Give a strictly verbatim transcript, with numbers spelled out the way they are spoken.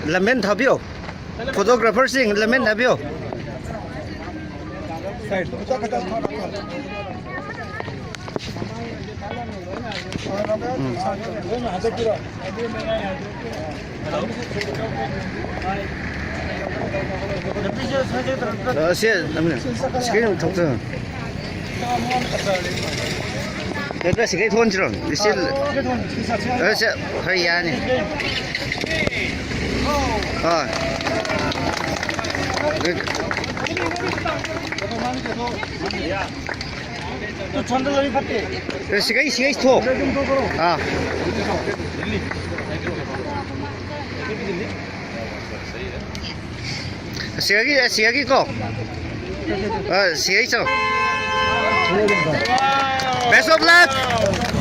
ꯂꯝꯕꯦꯟ ꯊꯥꯕꯤꯌꯣ꯫ ꯐꯣꯇꯣꯒ꯭ꯔꯥꯐꯔꯁꯤꯡ ꯂꯝꯕꯦꯟ ꯊꯥꯕꯤꯌꯣ꯫ ꯎꯝ꯫ ꯑ, ꯁꯦ, ꯁꯤꯒꯩ ꯑꯃꯨꯛ ꯊꯣꯛꯆꯔꯣ꯫ ꯅꯠꯇ꯭ꯔ ꯁꯤꯒꯩ ꯊꯣꯛꯍꯟꯁꯤꯔꯣ? ꯂꯤꯁꯤꯜ-, ꯑ, ꯁꯦ, ꯍꯣꯏ, ꯌꯥꯅꯤ꯫ ꯍꯣꯏ꯫ ꯑꯦ, ꯁꯤꯒꯩ, ꯁꯤꯒꯩ ꯊꯣꯛ꯫ ꯑꯥ꯫ ꯁꯤꯒꯒꯤ, ꯁꯤꯒꯒꯤ ꯀꯣ꯫ ꯑꯥ, ꯁꯤꯒꯩ ꯆꯪ꯫ Best of luck!